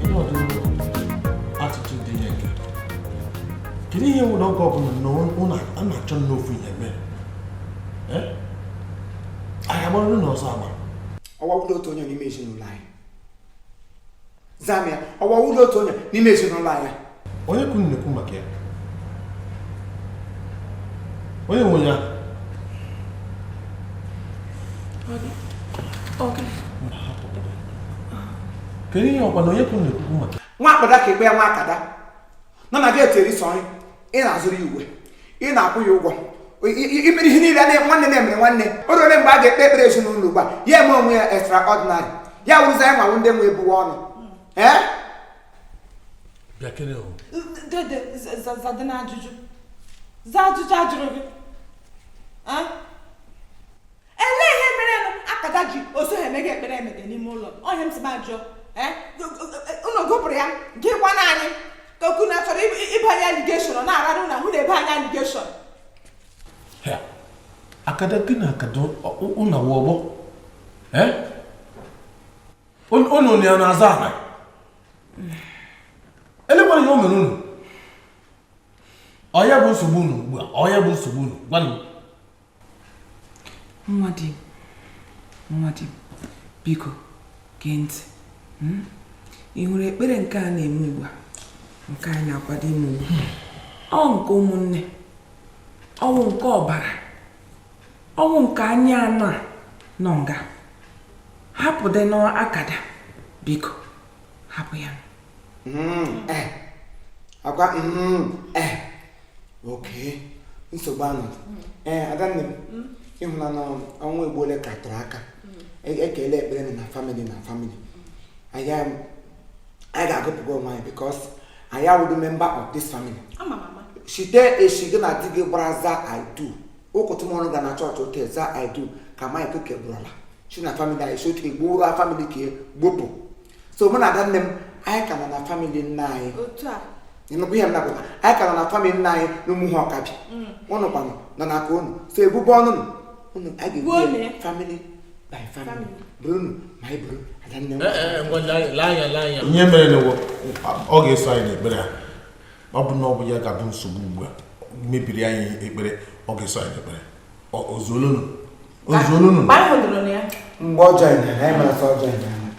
Kedu ọdụ attitude dị ihe nke? Kedu ihe nwere oge ọbụla na ụnụ a na-achọ n'ofu ihe mee? Eh? Anyị agbarụrụ n'ọzọ agba. Ọwawụlọ otu onye n'ime ezinụlọ anyị zamịa, ọwawụlọ otu onye n'ime ezinụlọ anyị. Onye ka unu na-ekwu maka ya? Onye nwe ya? Kedu ihe ọkwa na onye ka unu na-ekwu maka ya? Nwa akpada ka ekpe ya, nwa akada nọ na geeti erisa nri, ị na-azụrụ ya uwe, ị na-akwụ ya ụgwọ, imere ihe niile nwanne na-emere nwanne. O ruole mgbe a ga-ekpe ekpere ezinụlọ ugbu a, ya eme onwe ya extraordinary, ya wụrụzi anyị nwawu ndị nwe ebuwe ọnụ. Ee. Bịa kene o. Dede, zade na ajụjụ. Zaa ajụjụ ajụrụ gị. Ah? Elee ihe mere nụ akada ji oso ha emega ekpere emege n'ime ụlọ? Ọhịa m si m ajụọ. Eh? Unu gụpụrụ ya, gị gwana anyị ka okwu na chọrọ ịbanye allegation, ọ na-arara unu ahụ na-ebe anyị allegation. Ha, akada gị na akada ụnụ awụ ọgbọ? Eh? Unu ya na-aza ala. Elekwara ihe o mere unu? Ọ ya bụ nsogbu unu ugbu a? Ọ ya bụ nsogbu unu? Gwanụ m. Nwa di m, nwa di m, biko gee ntị. Ị hụrụ ekpere nke a na-eme ugbu a, nke anyị na-akwado ime ugbu a, ọ nke ụmụnne, ọnwụ nke ọbara, ọnwụ nke anya anọ a nọ nga. Hapụ dị n'akada, biko hapụ ya. Eh. Akwa eh. Okay, nsogbu anọ. Ee, adanne m, ịhụna na ọnwa egbuole ka tụrụ aka ekele ekpere na family na family anyị anyị ga-agụpụga onwe anyị because anyị awụghị member of this family. Ama m ama. Site echi, gị na di gị gbara za "I do", ụkọtụmọrụ ga na chọọchị ote za "I do" ka Mike keburala si na family anyị, si otu egbuoro family ka gbopụ. So mụ na adanne m, anyị ka nọ na family nna anyị. Otu a. Ịnụkwu ihe m na-apụta? Anyị ka nọ na family nna anyị na ụmụ ha ọkabi. Ụnụ kwanụ nọ n'aka unu, so ebube ọnụ nụ unu a Gbuo ga-ebu nee. family by family. Family. Bụrụ unu ma anyị bụrụ adanne m. Ee, ngwa, lee anya, lee anya. Ihe mere na ọ ga-eso anyị n'ekpere a. Ọ bụ na ọ bụ ya ga-abụ nsogbu ugbu a mebiri anyị ekpere, ọ ga-eso anyị n'ekpere. Ozuolunu, ozuolunu. Mgbe anyị hụdụrụ na ya. Mgbe ọ join anyị, mara sọ ọ join anyị.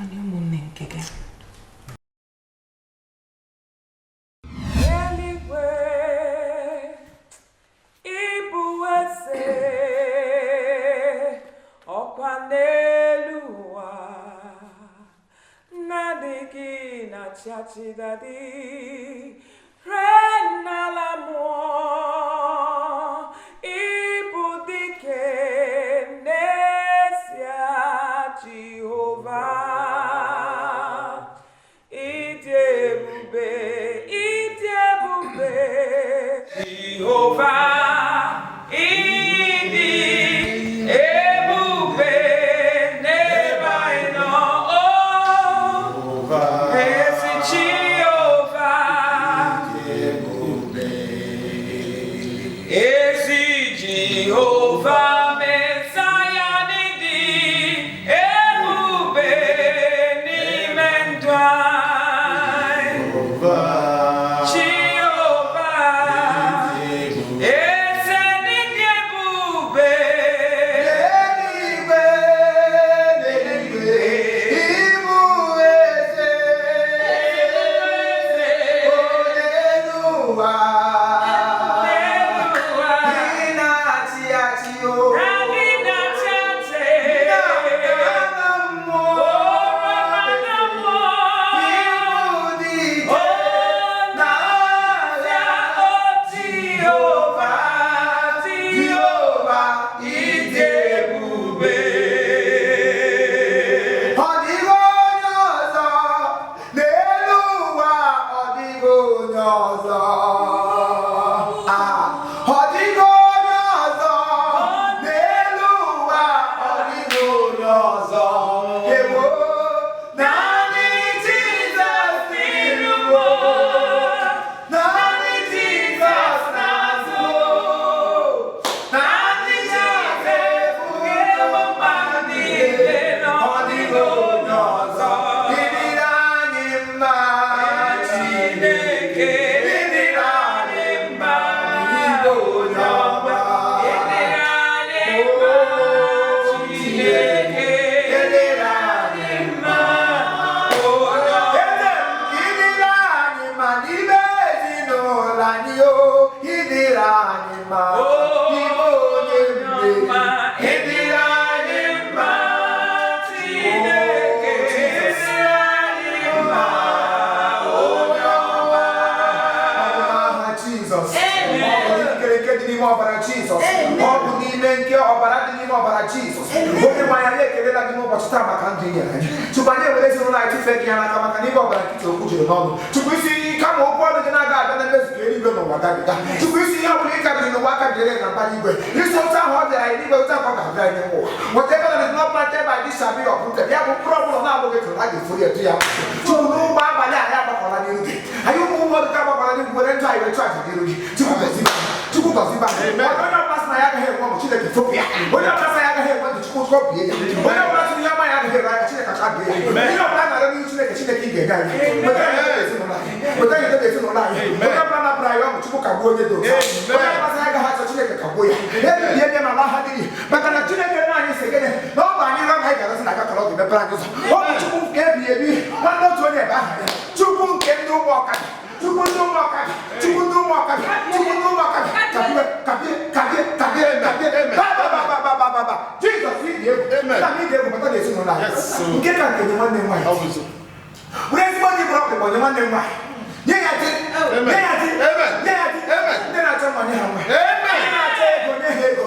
Anyị ụmụnne nke gị. Eluigwe, ịbụ eze, ọkwa n'elu ụwa naanị gị na-achị achị, daddy, ree n'ala mmụọ. Ịbụ dike n'ezie, Jehova. Ịdị ebube, ịdị ebube, Jehova. Ịdị ebube n'ebe anyị nọ. O ezi Jehova, ezi Jehova, Mesaya, dị ebube n'ime ndụ anyị. Jehova, eze dị ebube. N'eluigwe, n'eluigwe, ịbụ eze, onye n'ụwa, ị na-achị achị o. mma, ịdịrị anyị mma, Chineke, ịdịrị anyị mma, onye ọma. Ọ bụ n'aha Jizọs. Ọ bụ n'ikikere nke dị n'ime ọbara Jizọs. Ọ bụ n'ime nke ọbara dị n'ime ọbara Jizọs. Onye nwe anyị, anyị ekelela gị n'ụbọchị taa maka ndụ i nyere anyị. Tupu anyị ewere ezinụlọ anyị tụfee gị ya n'aka maka n'ime ọbara nkịtị okwu juru n'ọnụ. Tupu isi kama okwu ọnụ gị na-aga abịa na mmezu ka eluigwe n'ụwa gabiga. Tupu isi ihe ọ bụla ị kabiri n'ụwa kabiri na mbara igwe. Isi otu ahụ ọ bịara anyị n'igwe, otu ahụ ọ ga-abịa anyị n'ụwa. Whatever that is not planted by this shall be uprooted. Ya bụ mkpụrụ ọbụla na-abụghị kụrụ a ga-efori etu ya. Tupu n'ụgbọ abalị anyị agbakọla n'iru gị. Anyị ụmụ ụmụ ọdụka agbakọla n'iru were ndụ anyị wee chụọ aja n'iru gị. Chukwu gọzie Chukwu gọzie anyị. Onye ọbụla sị na ya agaghị enwe ọṅụ, Chineke fopụ ya. Onye ọbụla sị na ya agaghị enwe ndụ, Chukwu kọpie ya. Onye ọbụla sị na ihe ọma ya agaghị eru aka, Chineke chabie ya. Ihe ọbụla na-arịọ n'ihu Chineke, Chineke ị ga-enye anyị. Weta anyị dobe ezinụlọ anyị. Weta anyị dobe ezinụlọ anyị. Onye ọbụla napụrụ anyị ọṅụ, Chukwu kagbuo onye dị otu ahụ. Onye ọbụla sị na ya agaghị achọ, Chineke kagbuo ya. Ebibie nye ma ha adịghị. Maka na Chineke nna anyị sị gịnị na ọ bụ anyị rịọ na anyị ga-arịọsị na aka kọrọ ọ ga-emepere anyị ụzọ. Ọ bụ Chukwu nke ebighị ebi, nwanne otu onye ebe aha ya. Chukwu nke ndị ụmụ ọkada. Chukwu ndị ụmụ ọkada. Chukwu ndị ụmụ ọkada. Chukwu ndị ụmụ ọkada. Kabie, kabie, kabie, kabie, kabie. Ba, ba, ba, ba, ba, ba, ba, ba. Jizọs ị dị egwu. Nna m ị dị egwu bata n'ezinụlọ anyị. Nke ka nke nye nwanne m nwaanyị. Were ezigbo ndị bụrụ ọkpụkpọ nye nwanne m nwaanyị. Nye ya di. Nye ya di. Nye ya di. Ndị na-achọ nwa nye ha nwa. Ndị na-achọ ego nye ha ego.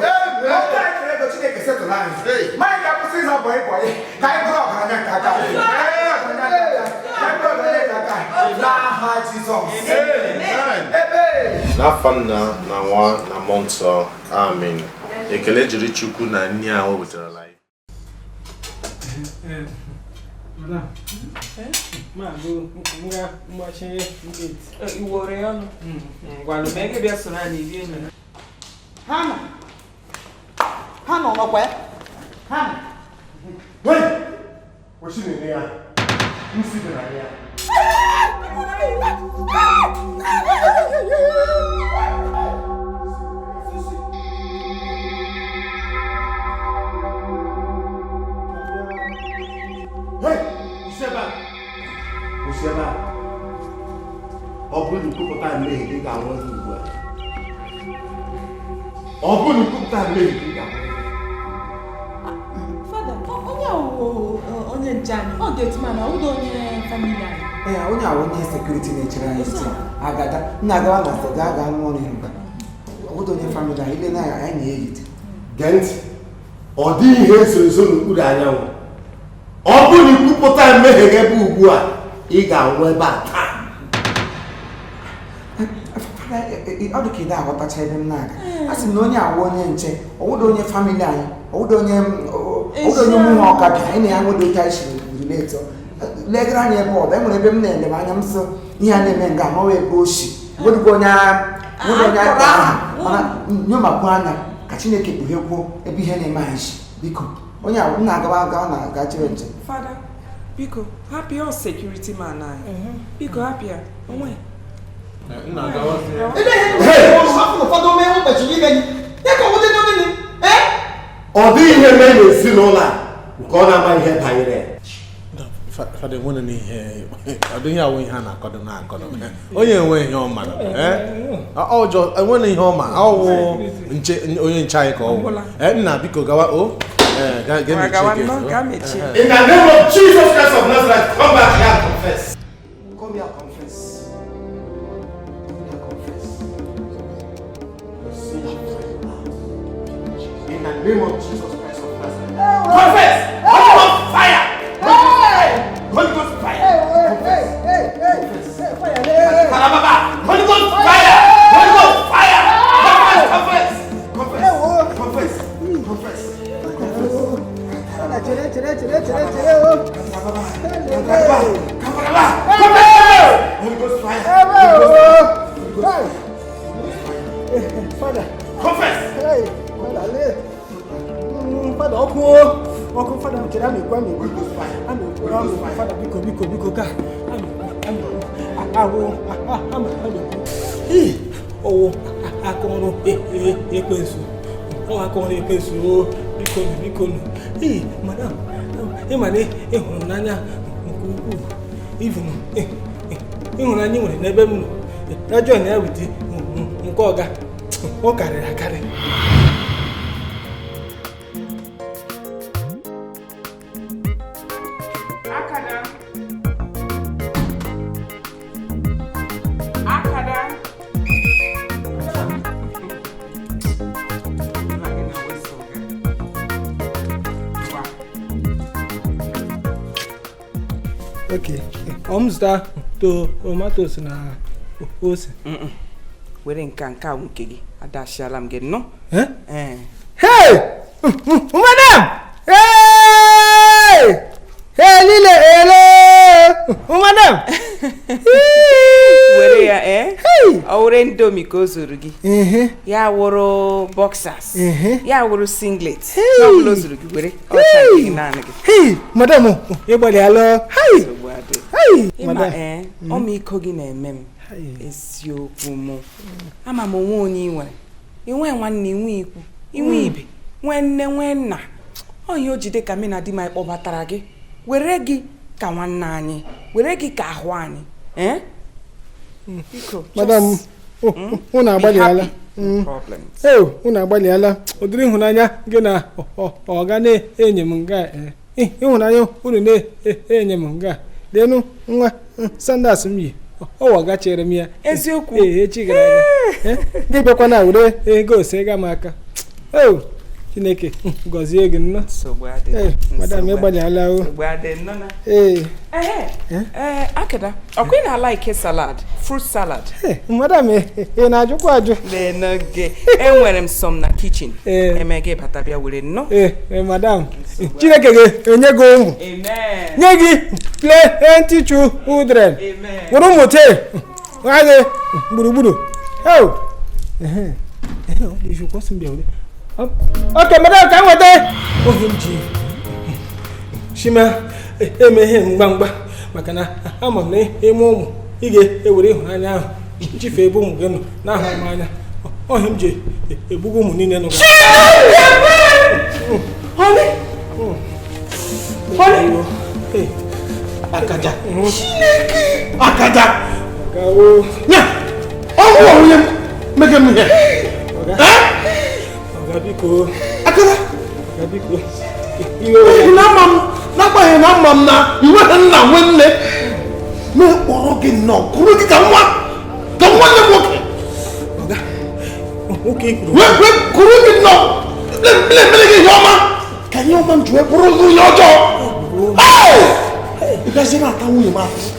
Otu anyị chọrọ ego Chineke setụrụ anyị. Ma anyị ga-akwụsị ịza bọyị bọyị ka anyị bụrụ ọgaranya nke aka anyị. Ka anyị bụrụ ọgaranya nke aka anyị. Ka anyị bụrụ ọgaranya nke aka anyị. N'aha Jizọs. Ebe. N'afa Nna na Nwa na Mmụọ Nsọ, amen. Ekele jiri Chukwu na nri ahụ o wetarala anyị. Madam, ma bụ nga mgbachinye gate. Iwere ya ọnụ. Ngwanụ, mee gị bịa soro anyị rie nri. Ha nọ. Ha nọ nọkwa ya. Ha nọ. Hey! Kwụsị na-eme ya. Nsi dị na ya. Hey! Kwụsị ebe a. Kwụsị ebe a. Ọ bụrụ na ikwupụta mmehie gị ga-anwụ gị ugbu a. Ọ bụrụ na ikwupụta mmehie gị ga-anwụ gị. Fada, onye awụ onye nche anyị, ọ ga-eti mana ọ bụghị onye family anyị. Ee, onye ahụ onye security na-echere anyị site agada nna agawa na gaa gaa ṅụọ ọrụ mba obodo onye family anyị ile na anyị na-eyite. Gee ntị, ọ dịghị ihe ezo ezo n'okpuru anyanwụ. Ọ bụrụ na ikwupụta mmehie gị ebe ugbu a, ị ga-anwụ ebe a taa. Fada, ọ dị ka ị na-aghọtacha ebe m na-aga. A sị m na onye awụ onye nche, ọwụdo onye family anyị, ọwụdo onye ọwụdo onye ụmụ ha ọka bịa anyị na ya nwere otu anyị siri relate. Legara anya ebe ọ bụ enwere ebe m na-elebe anya m sị ihe a na-eme nga amaghị ebe o si. Nwedịkwa onye nwere onye anyị kpọrọ aha mana nyomakwu anya ka Chineke kpughekwuo ebe ihe na-eme anyị si. Biko, onye a m na-agawa aga na-aga chere nche. Fada, biko, hapụ ya security man anyị. Biko, hapụ ya. Onwe. Ebe ihe ndị ụfọdụ mee ụbọchị ime gị. Ya ka ọ bụdị n'ogene. Eh? Ọ dịghị ihe mere n'ezinụlọ a nke ọ na-amaghị ihe banyere ya. Fada, enwere n'ihe ọ dịghị awụ ihe a na-akọdo na-akọdo. Onye enwe ihe ọ mara. Ọjọọ enwere ihe ọ ma ọwụ nche onye nche anyị ka ọ wụ. Nna biko gawa o. Ga mechie Gawa gate, nnọọ, o. gaa mechie. In the name of Jesus Christ of Nazareth, come back here and confess. Come here, confess. Come here, confess. Your sin shall be out. In the name of Jesus Christ of Nazareth. Confess! Holy Ghost fire! Holy Ghost fire! Confess! Karababa! Holy Ghost fire! Holy Ghost fire! Confess! Confess! Confess! Confess! Confess! Chere, chere, chere, chere, chere, o. Karababa! Karababa! Confess! Holy Ghost fire! Holy Ghost fire! Fada, Confess! hey, fada, lee. Fada, ọkụ o. Ọkụ, fada, chere, a na-ekwu, a na-ekwu. Holy Ghost fire! A na-ekwu, a na-ekwu, fada, biko, biko, biko, ka. A na-ekwu, a na-ekwu, ahụ, a na-ekwu. Ii, ọwụ aka ọrụ ekwensu. Ọ aka ọrụ ekwensu o, biko nụ, biko nụ. Ii, madam, ị ma na ị hụrụ m n'anya nke ukwuu. Even ịhụnanya ị nwere n'ebe m nọ, ya join ya with nke ọga, ọ karịrị akarị. Okay. Ọ m zụta tomatoes na ose. Were nke a nke a nke gị adashiala m gị nnọọ. Eh? Hey! Madam! Hey! Hey, Lile, hello! Madam! Were ya ọ were Indomie ka o zuru gị. Ya wụrụ boxers. Ya wụrụ singlet. Ya ọbụla o zuru gị were ọcha nke gị naanị gị. Hey, madam, ị gbalịala. Hey! Hey! Ịma ọmịiko gị na-eme m eziokwu mụ. Ama m onwe onye ị nwere. Ị nwee nwanne, inwe ikwu, inwe ibe, nwee nne, nwee nna. Ọ ihe o jide ka mụ na di m anyị kpọbatara gị. Were gị ka nwanne anyị, were gị ka ahụ anyị. Biko, Madam, unu agbalịala. Ee, unu agbalịala. Ụdịrị ịhụnanya gị na ọga na-enye m nga. Ịhụnanya unu na-enye m nga. Leenụ nwa sandals m yi. Ọ wagachere m ya. Eziokwu. Ee, echi gara aga. Gị bịakwa na were ego ose ga m aka. O Chineke gọzie gị nnọọ. Ee, madam, ị gbalịala o. Ee. Akada, ọkwa ị na-alike salad, fruit salad? Madam, ị na-ajụkwa ajụ. Lee gị, enwere m some na kitchen. Eme gị bata bịa were nnọọ. Ee, madam, Chineke ga-enye gị ụmụ. Nye gị plenty children. Were ụmụ tee nwa gị gburugburu. Ok, madam, ka m nweta oge m ji shima eme ihe mgbamgba maka na ama m na ịmụ ụmụ ị ga-ewere ịhụnanya ahụ chifee ebe ụmụ gị nọ na-ahụ m anya. Ọhịa m ji egbugo ụmụ niile nọ. Akaja. Akaja. Nya. Ọnwụ onye m mege m ihe. Ọga biko. Akada. Ọga biko. Na ama m n'agbanyeghị na ama m na inweghị nna nwe nne. M kpọrọ gị nnọọ kụrụ gị ka nwa nwanne m nwoke. Ọga. Nwoke kwuru. Wee kụrụ gị nnọọ na-emere gị ihe ọma ka ihe ọma m ji wee bụrụ gị onye ọjọọ. Ị bịazie na-ata nwunye m afụfụ.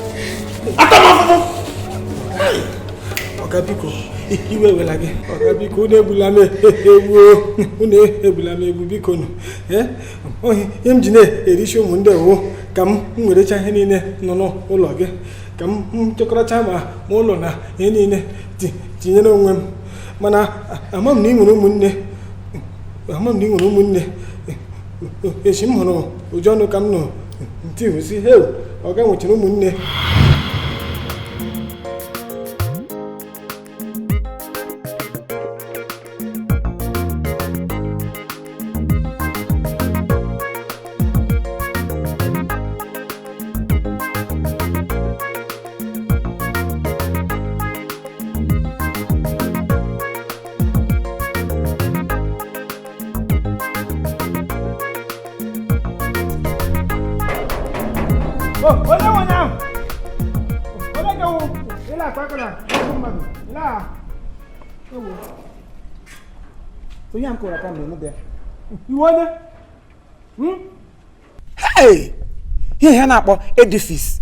Ata m afụfụ. Ọga biko, iwe wela gị. Ọga biko, unu egbula m egbu, unu egbula m egbu biko nụ. Ihe m ji na-erichi ụmụ ndị ewu ka m werecha ihe niile nọ n'ụlọ gị, ka m chekọrọcha ma ụlọ na ihe niile tinyere onwe m. Mana ama m na ị nwere ụmụnne, ama m na ị nwere ụmụnne. Echi m hụrụ ụjọ ọnụ ka m nọ ntị hụsi heu, ọga nwechara ụmụnne. Hey! Ihe ha na-akpọ edifice.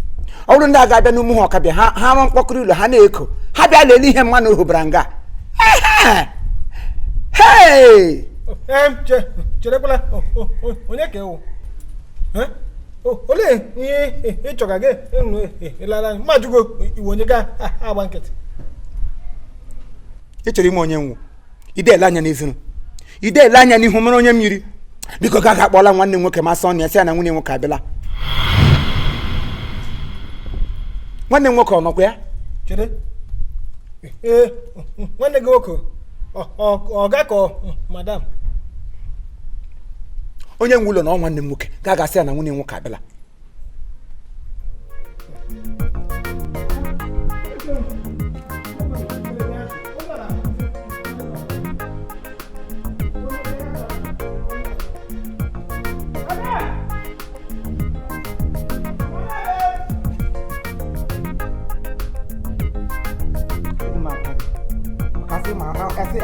Ọ bụrụ ndị a ga-abịa n'umu ha ọkabịa ha rụọ mkpọkọrọ ụlọ ha na-eko ha bịa lelee ihe mmanụ hụbara nga. Hey! Cherekwala, onye ka ewu? Olee ihe ị chọga gị ịlara anyị? Mma jụgo iwe onye ga-agba nkịtị. Ị chọrọ ime onye nwụ. Ide ele anya n'ihu. Ide ele anya n'ihu mara onye mmiri. Biko ga akpọla nwanne m nwoke ma sọ ya sị ya na nwunye nwoke abịala. Nwanne m nwoke ọ nọkwa ya? Chere. Ee, nwanne gị nwoke ọ ga-akọ madam. Onye nwe ụlọ na ọ nwanne m nwoke ga agasị ya na nwunye nwoke abịala.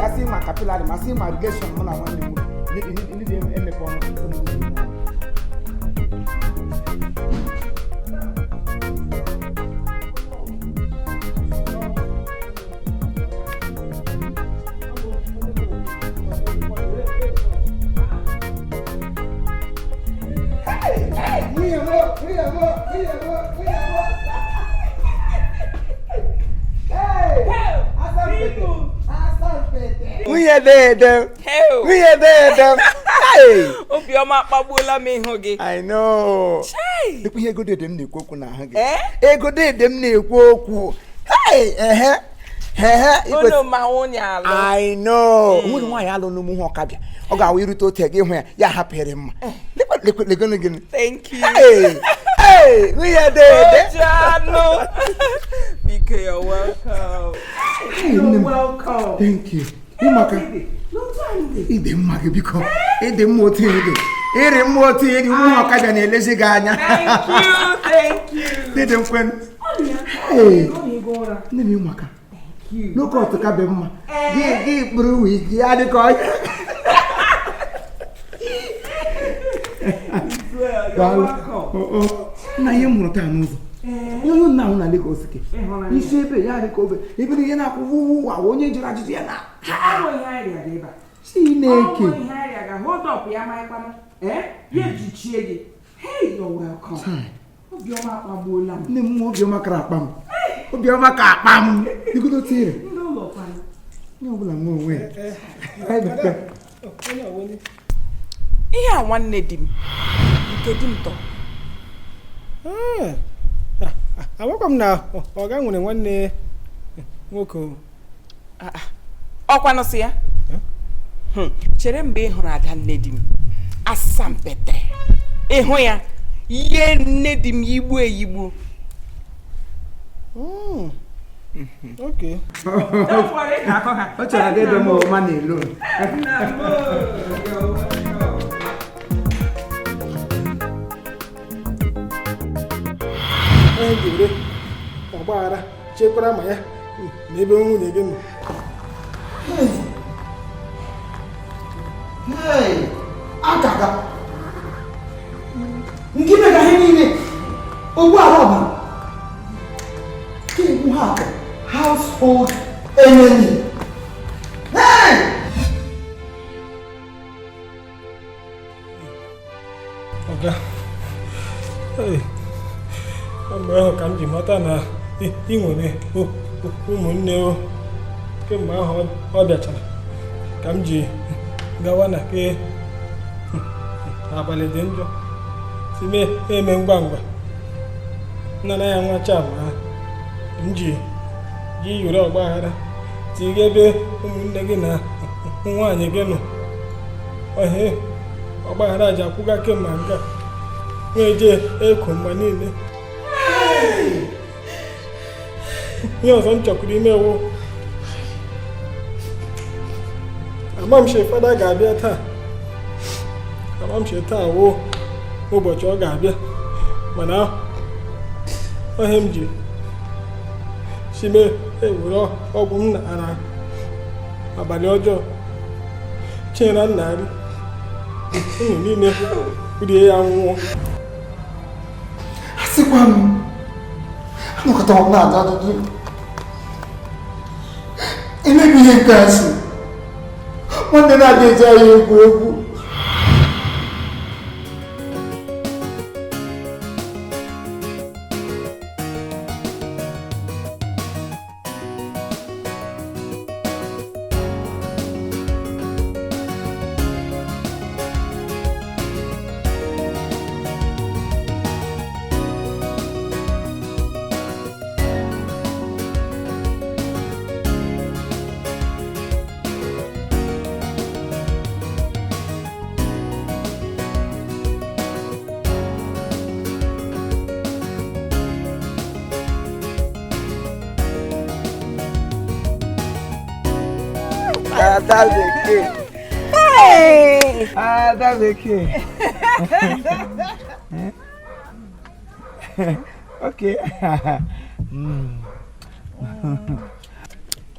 Asị ma kapịlarị ma asị ma relation mụ na nwanne m nwoke ndị emepe ọnụ. Nwunye m, nwunye m, nwunye m. Hey! Asampete, asampete. Nwunye dede, nwunye dede. Hey! Obiọma akpagbuola m ịhụ gị. I know. Chai! Lekwa ihe ego dede m na-ekwu okwu n'ahụ gị. Eh? Ego dede m na-ekwu okwu. Hey! Ehe. Ehe. Unu ma nwunye alụ. I know. Nwunye nwaanyị alụ n'ụmụ ihe ọkabịa. Ọ ga-awụ irute otu gị hụ ya, ya hapụrị mma. Lekwa lekwa lekwa gịnị. Thank you. Hey! Hey! Nwunye dede. Ojianụ. Biko, you're welcome. Hey, nne m. Thank you. Ịmaka. Ịdị mma gị biko. Ịdị mma otu ị dị. Ịrị mma otu ị dị. Ụmụ ọkabịa na-elezi gị anya. Thank you, thank you. Dede m kwen. Hey! Nne m ịmaka. N'oge ọtụka bụ mma. Gị gị kpụrụ wigi ya dị ka ọ. Daalụ. Oh, oh. Nna ihe m hụrụ taa n'ụzọ. Ihe onye nna ahụ na Lagos ke. Isi ebe ya dị ka obe. Ebe na ihe na-akwụ wụ wụ onye jụrụ ajụjụ ya na. Chineke. Hold up ya maịkwanụ. Eh? Ya ejichie gị. Hey, you're welcome. Obiọma akpagbuola m. Nne m nwa obiọma kara akpa m. Obiọma ka akpa m. Igodo tiri. Ndị ụlọ kwanụ. Onye ọbụla nwe onwe ya. Anyị ga-ekpe. Onye ọwụ onye? Ihe a nwanne di m nke di m tọrọ. Ah, amakwa m na ọga nwere nwanne nwoke o. Ọkwanụ sị ya. Chere mgbe ị hụrụ ada nne di m asampete ịhụ ya ihe nne di m yigbuo eyigbuo. Okay. Ọ chọrọ gị ịdọ m ụma n'elu. Onye ji were ọgbaghara chekwara ma ya n'ebe nwunye gị nọ. Hey! Agaga. Nke mega ihe niile. Ogbu ala ọbara. Ka egbu ha atọ. Household enemy. Hey! Ọga, ee, mgbe ahụ ka m ji mata na ị nwere ụmụnne o. Kemgbe ahụ ọ bịachara ka m ji gawa na ke abalị dị njọ si mee eme ngwa ngwa nna ya nwacha ma m ji ji yiri ọgbaghara tiga ebe ụmụnne gị na nwaanyị gị nọ. Ọhịa ọgbaghara ji akwụga kemgbe nga nwee jee eko mgbe niile. Ihe ọzọ m chọkwuru ime wụ ama m shi fada ga-abịa taa, ama m shi taa wụ ụbọchị ọ ga-abịa, mana ọhịa m ji si mee ewere ọgwụ m nara abalị ọjọọ chinyere nna nri unu niile rie ya nwụọ. Asịkwa m anọkọtara m na-ajụ ajụjụ emebi ihe nke a si nwanne na-adị eji anyị egwu egwu. Ada bekee. Hey! Ada bekee. Okay.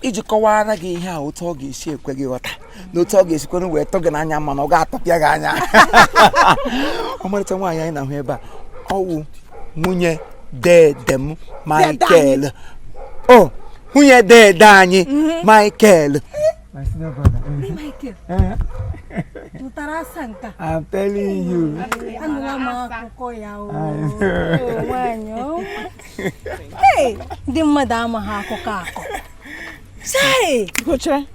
Iji kọwara gị ihe a otu ọ ga-esi ekwe gị ghọta na otu ọ ga-esikwere wee tụ gị n'anya mana ọ ga-atọpịa gị anya. Ọmarịcha nwaanyị anyị na-ahụ ebe a ọ wụ nwunye dede m Michael. O nwunye dede anyị Michael. My senior brother. Michael. Kpọtara asa nka. I'm telling you. Anụla m akụkọ ya o. Nwaanyị ọma. Hey, ndị mmadụ amaghị akụkọ akọ. Chai! Gochere.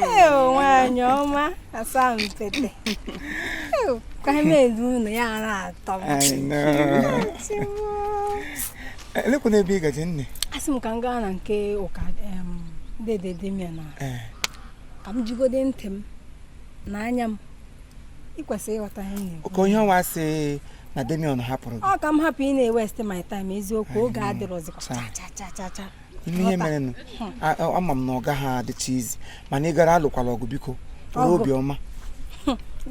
Ee, nwaanyị ọma asampete. Ee, ka anyị na-edu unu ya na-atọ m. I know. Elekwana ebe ị gaje nne. Asị m ka m gaa na nke ụka dede Damian na Eh. ka m jigode ntị m na anya m. Ị kwesịrị ịghọta ihe m na-ekwu. Ka onye ọnwa sị na Damian hapụrụ gị. Ọ ka m hapụ ị na-ewest my time eziokwu oge adịrọzikwa Cha. cha cha cha cha. Ime ihe merenụ. Ama m na ọ gaghị adịcha izi mana ị gara alụkwala ọgụ biko. Were Ọgụ. obiọma.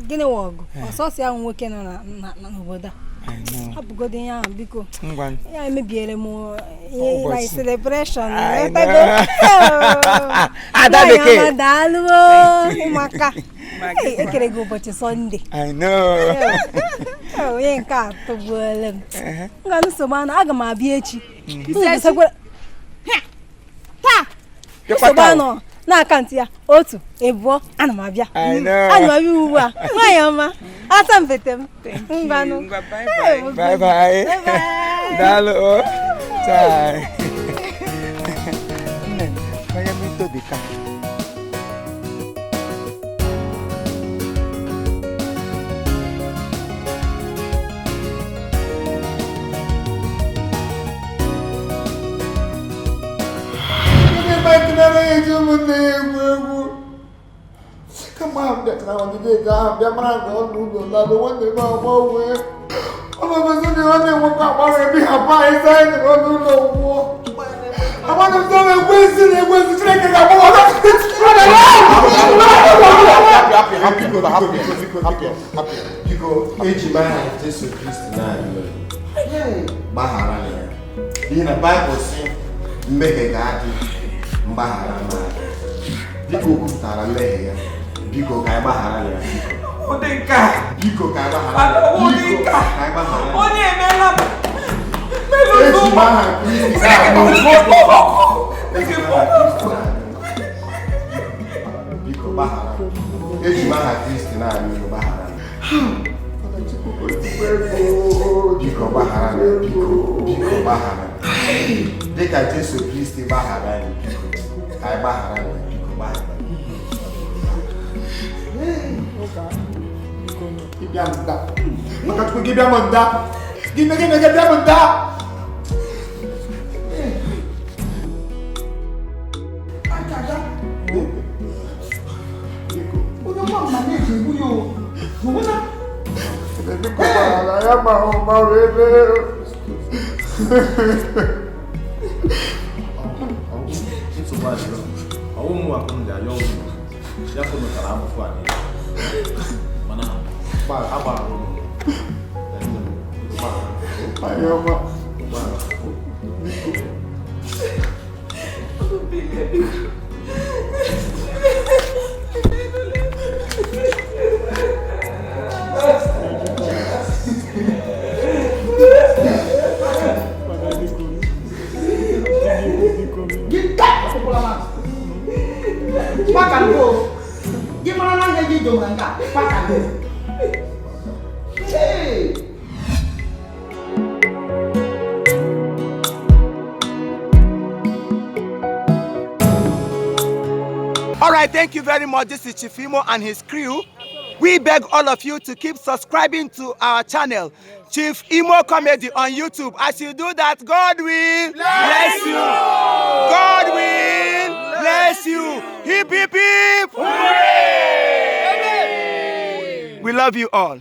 Gịnị wụ ọgụ? Ọsọsọ ya nwoke nọ n'obodo a. I know. Hapụgodo ihe ahụ biko. Ngwa. Ya emebiere m ihe Ụbọchị. my celebration. I Ghọtago? know. Ada Nwaanyị bekee. ọma, daalụ o, ịmaka. Hey, ekere gị ụbọchị Sọnde. I know. Ee, onye nke a tọgbuola m. Ngwa nsogbu anụ, aga m abịa echi. Unu gosekwara- Taa. Nsogbu anụ na akaụntụ ya 1 2 ana m abịa. I know. Ana m abịa ugbu a. Nwaanyị ọma, asampete m. Ngwanụ. Ngwa, bye bye. Bye bye. Bye bye. Daalụ. O. Chai. Nne m, onye m itobi ka. Ndị Mike na-anaghị eji ụmụnne ya egwu egwu. Kemgbe ahụ m bịachara ọdịda ego ahụ bịa mara nke ọnụ ụlọ lalụ nwanne m agbanwe. Ọ bụ ebe ndị nwanne m nwoke agbanwe ebe hapụ anyị sị anyị nọrọ n'ụlọ nwụọ. Amaghị m sị na ekwensu na ekwensu Chineke ga-agbanwe Biko eji m aha Jesu Kristi na-arịọ gbaghara ya n'ihi na Baịbụl sị mmehie ga-adị mgbaghara ma dịka o kwupụtara mmehie ya biko ka anyị gbaghara ya Ụdị nke a. biko ka anyị gbaghara ya Ụdị biko nke ka a. anyị gbaghara ya Onye emeela m. eji m aha Kristi na-arịọ eji m aha Kristi na-arịọ biko gbaghara eji m aha Kristi na-arịọ gbaghara biko gbaghara biko biko gbaghara dịka Jesu Kristi gbaghara anyị biko ka anyị gbaghara ya biko gbaghara Gị bịa m nda. Maka Chukwu gị bịa m nda. Gị mege mege bịa m nda. Onye nwa mma na-eji egbu ya o. Hụ na Biko gbaghara ya ma ọ mara ebe. Nsogbu adịrọ. Ọwụ mụ akụ m dị ayọ ụmụ ya ka unu tara afụfụ a niile. Mana agbaghara unu. Anyị ọma. Gị taa ọkpụkpụla m. Pack and go. Gị mara na ihe gị dom na nga. Pack and go. Hey! All right, thank you very much. This is Chief Imo and his crew. We beg all of you to keep subscribing to our channel, Chief Imo Comedy on YouTube. As you do that, God will bless you. God will bless you. Hip, hip, hip. Hooray! We love you all.